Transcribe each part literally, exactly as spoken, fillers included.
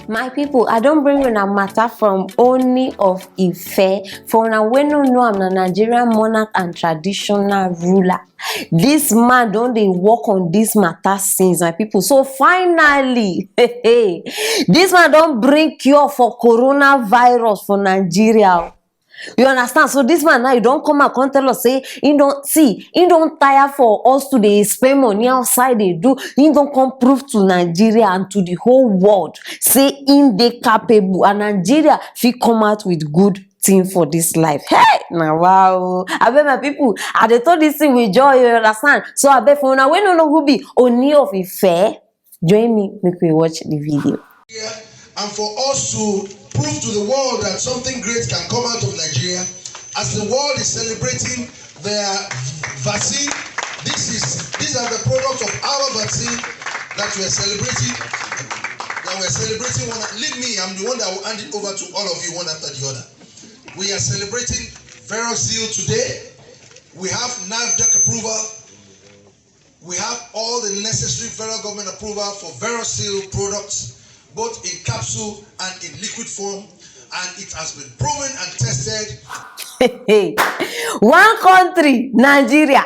My people, I don bring una matter from Ooni of Ife. For una wey no know am, na Nigerian monarch and traditional ruler. This man don dey work on this matter since, my people. So finally, this man don bring cure for coronavirus for Nigeria. You understand? So this man now, he don come out, come tell us say he don see, he don tire for us to dey spend money outside dey do. He don come prove to Nigeria and to the whole world say he dey capable, and Nigeria fit come out with good thing for this life. Hey, na wow! Abeg, my people, I dey talk this thing with joy. You understand? So abeg, for una wey no know who be Ooni of Ife, join me, make we watch the video. And for us to prove to the world that something great can come out of Nigeria, as the world is celebrating their vaccine, this is these are the products of our vaccine that we are celebrating. That we are celebrating one. Leave me, I'm the one that will hand it over to all of you one after the other. We are celebrating Verosil today. We have NAFDAC approval. We have all the necessary federal government approval for Verosil products, both in capsule and in liquid form, and it has been proven and tested. One country, Nigeria.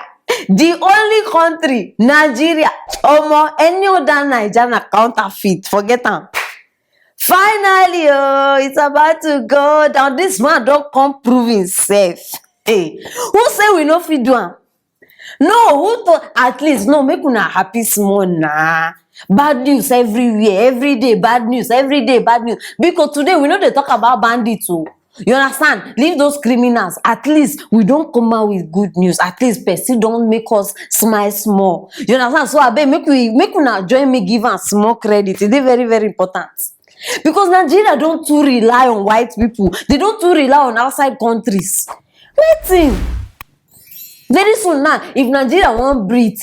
The only country, Nigeria. Omo, any other Naija na counterfeit. Forget am. Finally, oh, it's about to go down. This man don come prove himself. Hey, who say we no fit do am? No, who to at least no make una happy small na. Bad news everywhere, every day bad news, every day bad news. Because today we no dey talk about bandits o. You understand? Leave those criminals. At least we don come out with good news. At least person don make us smile small. You understand? So abeg, make we make una join me give am small credit. E dey very, very important. Because Nigeria don too rely on white people. They don too rely on outside countries. Wetin? Very soon now, if Nigeria wan breathe,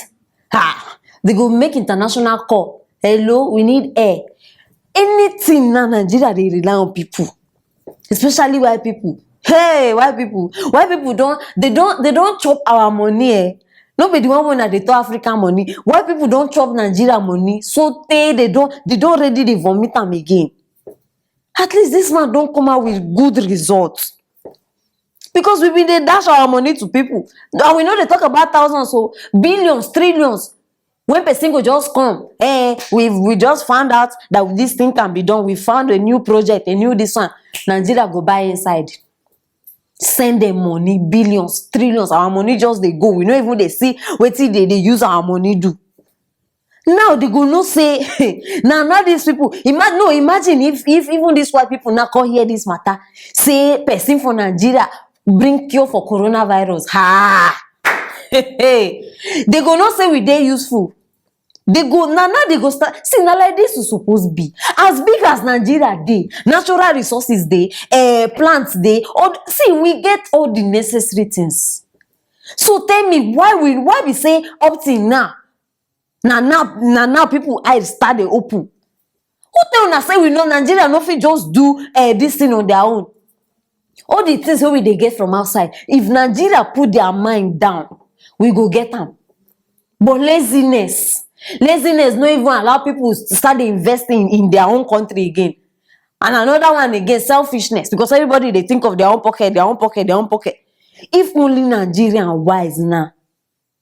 ha, they go make international call. Hello, we need air. Anything now, Nigeria dey rely on people, especially white people. Hey, white people, white people don they don they don chop our money, eh? No be the one wey una dey talk African money. White people don chop Nigeria money, so tey they don they don ready dey vomit am again. At least this man don come out with good results. Because we bin dey dash our money to people, and we no dey talk about thousands o, billions, trillions. When person go just come, eh, we we just found out that this thing can be done. We found a new project, a new this one. Nigeria go buy inside, send them money, billions, trillions. Our money just dey go. We no even dey see wetin they dey use our money do. Now they go know say na now these people. Ima no imagine if if even these white people now come hear this matter, say person for Nigeria bring cure for coronavirus. Ha! They go know say we dey useful. They go now now they go start see na like this e suppose be. As big as Nigeria dey, natural resources dey, eh, plants dey. All see we get all the necessary things. So tell me why we why we say up till now na now na now people eyes start dey open. Who tell una say we know Nigeria no fit just do uh, this thing on their own? All the things wey we dey get from outside, if Nigeria put their mind down, we go get am. But laziness, laziness no even allow people start dey invest in, in their own country again. And another one again, selfishness, because everybody dey think of their own pocket, their own pocket, their own pocket. If only Nigeria wise now.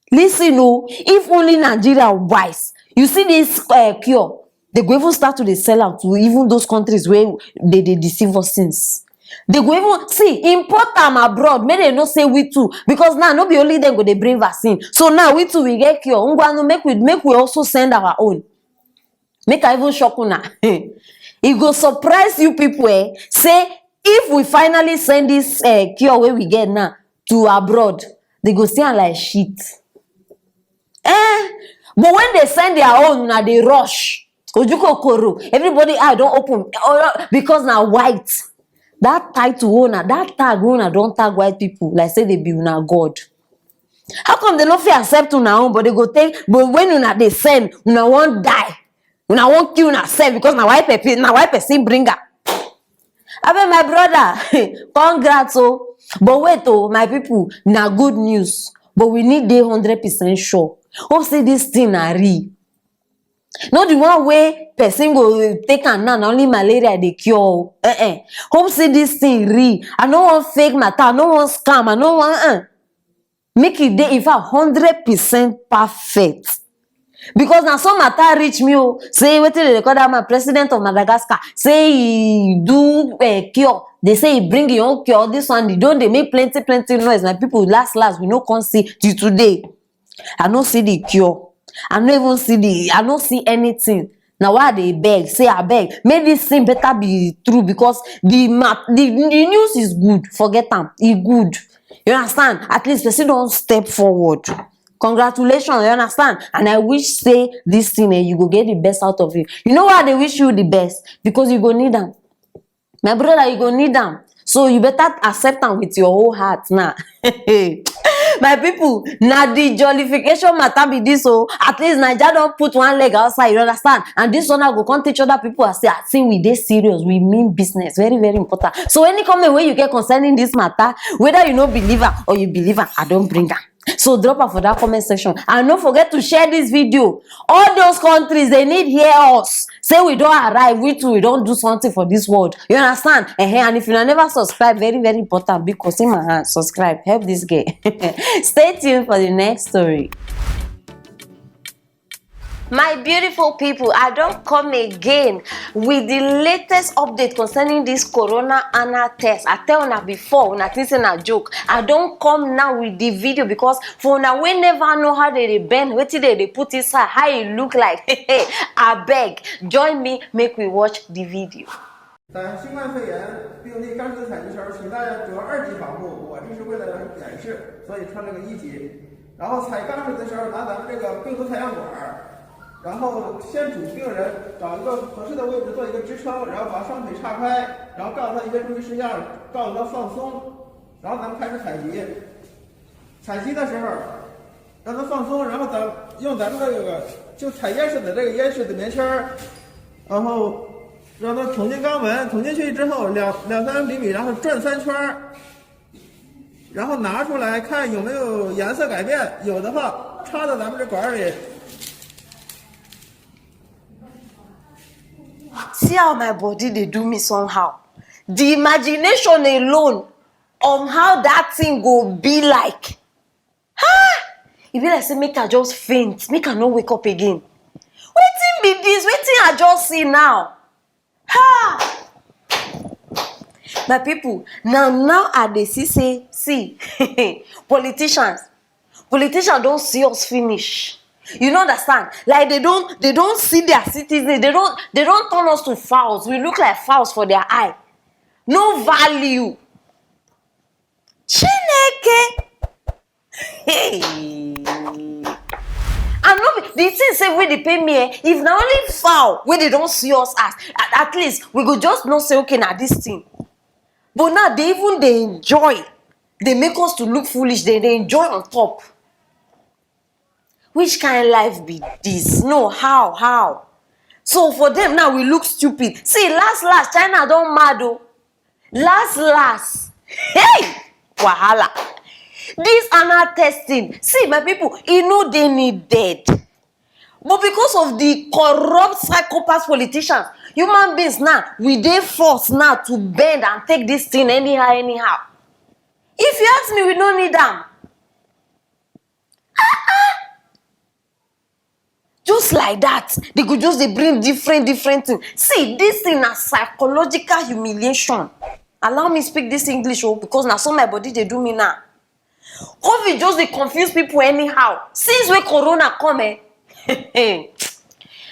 Listen o, if only Nigeria wise, you see this uh, cure, they go even start to dey sell am to even those countries where they dey deceive us since. They go even see import am abroad, make they know say we too, because now no be only them go dey bring vaccine. So now we too we get cure. Ngwanu, make we make we also send our own. Make I even shock una. E go surprise you people, eh? Say if we finally send this uh, cure wey we get now to abroad, they go see am like shit. Eh? But when they send their own, now they rush. Ojukokoro, everybody eye don open because na white. That title owner, that tag owner don tag white people like say they be una god. How come they no fit accept una own, but they go take, but when una dey send, una wan die, una wan kill una sef because na white person na white person bring am. Abeg, my brother, congrats o. But wait o, my people, na good news, but we need dey hundred percent sure. Hope say this thing na real. Not the one wey person go take am now, na only malaria dey cure o. Eh eh. Hope say this thing real. I no wan fake matter, I no wan scam, I no wan, eh. Make e dey, in fact, hundred percent perfect. Because na so matter reach me o, say wetin dem dey call that man, president of Madagascar, say he do, eh, cure. They say he bring him own cure. This one, they don dey make plenty, plenty noise. My people, last, last, we no come see till today. I no see the cure. I no even see the, I no see anything. Na why I dey beg, say abeg, make this thing better be true, because the map, the, the news is good. Forget am, e good. You understand? At least person don step forward. Congratulations, you understand? And I wish say this thing, eh, you go get the best out of it. You know why I dey wish you the best? Because you go need am. My brother, you go need am. So you better accept am with your whole heart now. My people, na the jollification matter be this o. At least Naija don put one leg outside, you understand? And this one I go come teach other people, I say, I think we dey serious, we mean business, very, very important. So any comment wey you get concerning this matter, whether you no believe am or you believe am, I don bring am. So drop am for that comment section. And no forget to share this video. All those countries, they need hear us. Say we don arrive, we too, we don do something for this world. You understand? Eh, eh, and if you never subscribe, very, very important, because in my hand, subscribe, help this girl. Stay tuned for the next story. My beautiful people, I don come again with the latest update concerning this corona anal test. I tell una before, una think say na joke. I don come now with the video, because for una wey never know how they dey bend, wetin they dey put inside, how e look like, abeg, join me, make we watch the video. 在新冠肺炎病例刚刚采集时候，请大家着二级防护，我这是为了演示，所以穿了个一级。然后采样式的时候，拿咱们这个病毒采样管儿，然后先主病人找一个合适的位置做一个支撑，然后把双腿岔开，然后告诉他一些注意事项，告诉他放松，然后咱们开始采集。采集的时候，让它放松，然后咱用咱们这个就采烟式的这个烟式的棉签儿，然后让它捅进肛门，捅进去之后两两三厘米，然后转三圈儿，然后拿出来看有没有颜色改变，有的话插到咱们这管儿里。 See how my body dey do me somehow. The imagination alone on how that thing go be like. Ha! E be like say make I just faint, make I no wake up again. Wetin be this? Wetin I just see now? Ha! My people, now now I dey see say, see, politicians, politicians don see us finish. You no understand? Like they don they don see their citizens. They don they don turn us to fowls. We look like fowls for their eye. No value. Chineke. Hey. And no be the thing say wey dey pain me, eh, if na only fowl wey they don see us as, at, at least we go just know say, okay, na this thing. But now they even dey enjoy. They make us to look foolish. They dey enjoy on top. Which kind life be this? No, how, how? So for them now, we look stupid. See, last last, China don mad o. Last last, hey, wahala. This anal testing, see, my people, e no dey needed. But because of the corrupt psychopath politicians, human beings now, we dey forced now to bend and take this thing anyhow, anyhow. If you ask me, we no need am. Just like that, they go just dey bring different, different thing. See, this thing na psychological humiliation. Allow me speak this English o, because na so my body dey do me now. Covid just dey confuse people anyhow. Since wey corona come, eh,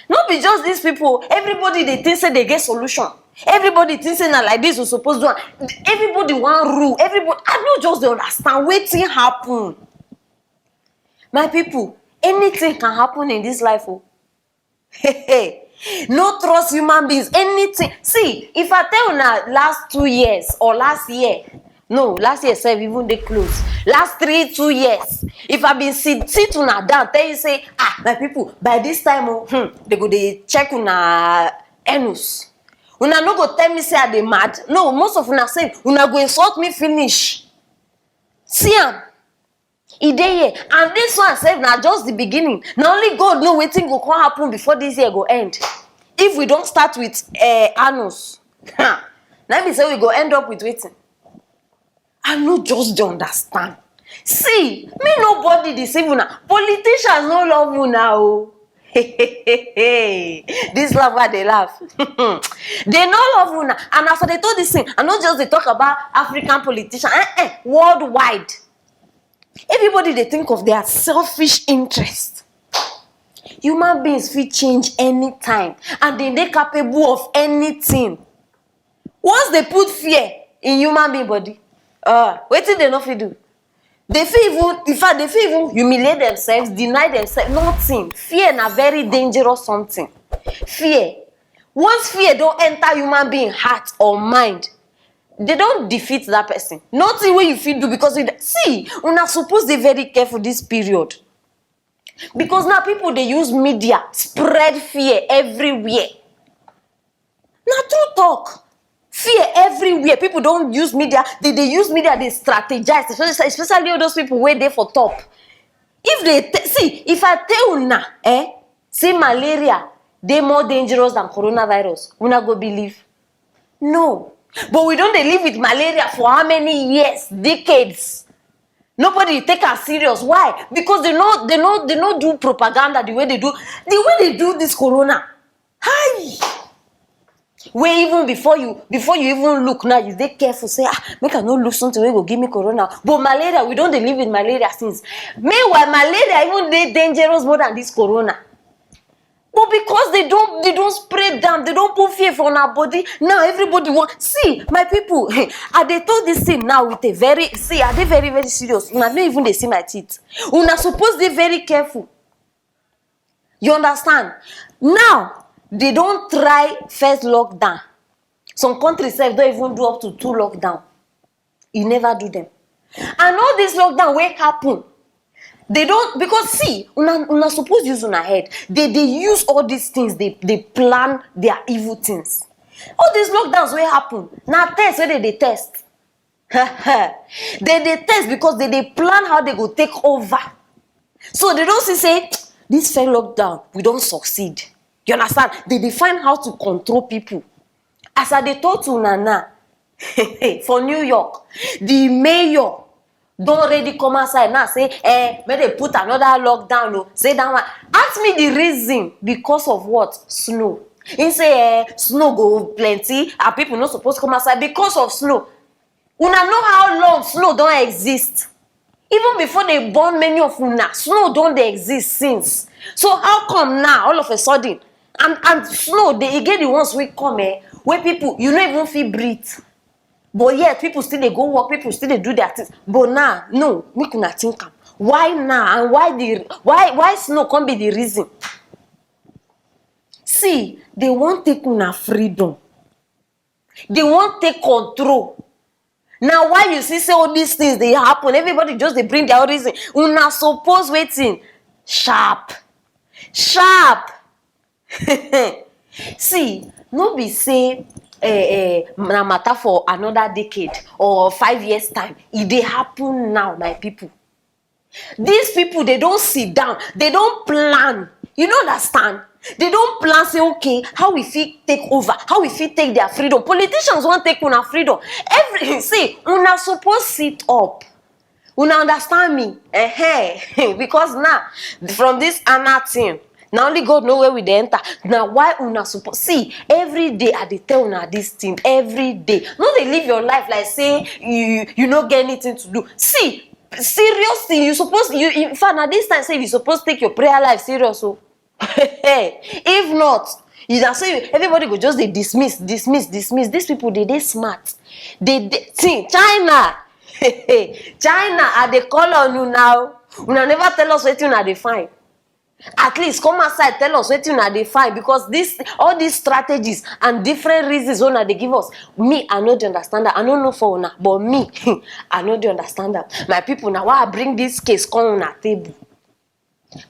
no be just these people. Everybody dey think say they get solution. Everybody think say na like this we suppose do am. Everybody wan rule. Everybody, I no just dey understand wetin happen. My people, anything can happen in this life o. No trust human beings, anything. See, if I tell una last two years or last year, no, last year sef even dey close. Last three, two years, if I been sit sit una down, tell you say, ah, my people, by this time o, hmm, they go dey check una anus. Una no go tell me say I dey mad. No, most of una sef, una go insult me finish. See am. E dey here. And this one sef na just the beginning. Na only God know wetin go come happen before this year go end. If we don start with uh, anus, na be say we go end up with wetin? I no just dey understand. See, me nobody deceive una. Politicians no love una o. This laugh I dey laugh. They no love una. And as I dey talk this thing, I no just dey talk about African politician. Eh, eh, worldwide. Everybody dey think of their selfish interest. Human beings fit change anytime and they dey capable of anything. Once they put fear in human being body, uh, wetin they no fit do? They fit even, in fact, they fit even humiliate themselves, deny themselves, nothing. Fear na very dangerous something. Fear. Once fear don enter human being heart or mind, they don defeat that person. Nothing wey you fit do because you see, una suppose dey very careful this period. Because now people dey use media spread fear everywhere. Na true talk. Fear everywhere. People don use media, they dey use media dey strategize, especially, especially all those people wey dey for top. If they t- see, if I tell una, eh, say malaria dey more dangerous than coronavirus, una go believe? No. But we don dey live with malaria for how many years, decades? Nobody take am serious. Why? Because they no, they no, they no do propaganda the way they do, the way they do this corona. Hi. Wey even before you, before you even look now, you dey careful, say, ah, make I no look something wey go give me corona. But malaria, we don dey live with malaria since. Meanwhile, malaria even dey dangerous more than this corona. But because they don, they don spread am, they don put fear for una body. Now everybody wan see, my people. I dey talk this thing now with a very, see, I dey very, very serious. Una no even dey see my teeth. Una suppose dey very careful. You understand? Now they don try first lockdown. Some countries sef don even do up to two lockdown. E never do them. And all this lockdown wey happen, they don, because see, una, una suppose use una head. They dey use all these things, they, they plan their evil things. All these lockdowns wey happen, na test wey they dey test. They dey test because they dey plan how they go take over. So they don see say, this first lockdown, we don succeed. You understand? They dey find how to control people. As I dey talk to una now, for New York, the mayor don already come outside now say, eh, make they put another lockdown o. Say that one. Ask me the reason. Because of what? Snow. He say, eh, snow go plenty and people no suppose come outside because of snow. Una know how long snow don exist? Even before they born many of una, snow don dey exist since. So how come now, all of a sudden? And, and snow, they, e get the ones wey come, eh, wey people, you no even fit breathe. But yet, people still dey go work, people still dey do their things. But now, no, make una think am. Why now? And why the, why, why snow come be the reason? See, they wan take una freedom. They wan take control. Na why you see say all these things dey happen. Everybody just dey bring their own reason. Una suppose wetin? Sharp. Sharp. See, no be say, eh, eh, na matter for another decade or five years time. E dey happen now, my people. These people, they don sit down, they don plan. You no understand? They don plan say, okay, how we fit take over, how we fit take their freedom. Politicians wan take una freedom. Every, see, una suppose sit up. Una understand me? Eh, because now, from this Anna thing, na only God know where we dey enter. Na why una suppose see, every day I dey tell una this thing. Every day, no dey live your life like say you, you no get anything to do. See, serious thing, you suppose, you, in fact, na this time say you suppose take your prayer life serious o. If not, you na so you, everybody go just dey dismiss, dismiss, dismiss. These people, they dey smart. They dey, see, China. China, I dey call on you now. Una never tell us wetin una dey find. At least come outside, tell us wetin una dey find, because this, all these strategies and different reasons una dey give us, me, I no dey understand am. I no know for una, but me, I no dey understand am. My people, na why I bring this case come una table.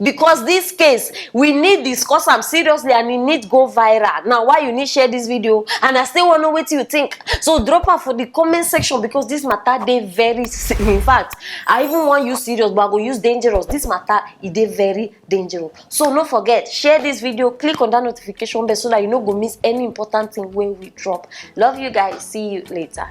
Because this case, we need discuss am seriously and e need go viral. Now, why you need share this video? And I still wan know wetin you think. So drop am for the comment section, because this matter dey very se-, in fact, I even wan use serious, but I go use dangerous. This matter, e dey very dangerous. So no forget, share this video, click on that notification bell so that you no go miss any important thing wey we drop. Love you guys. See you later.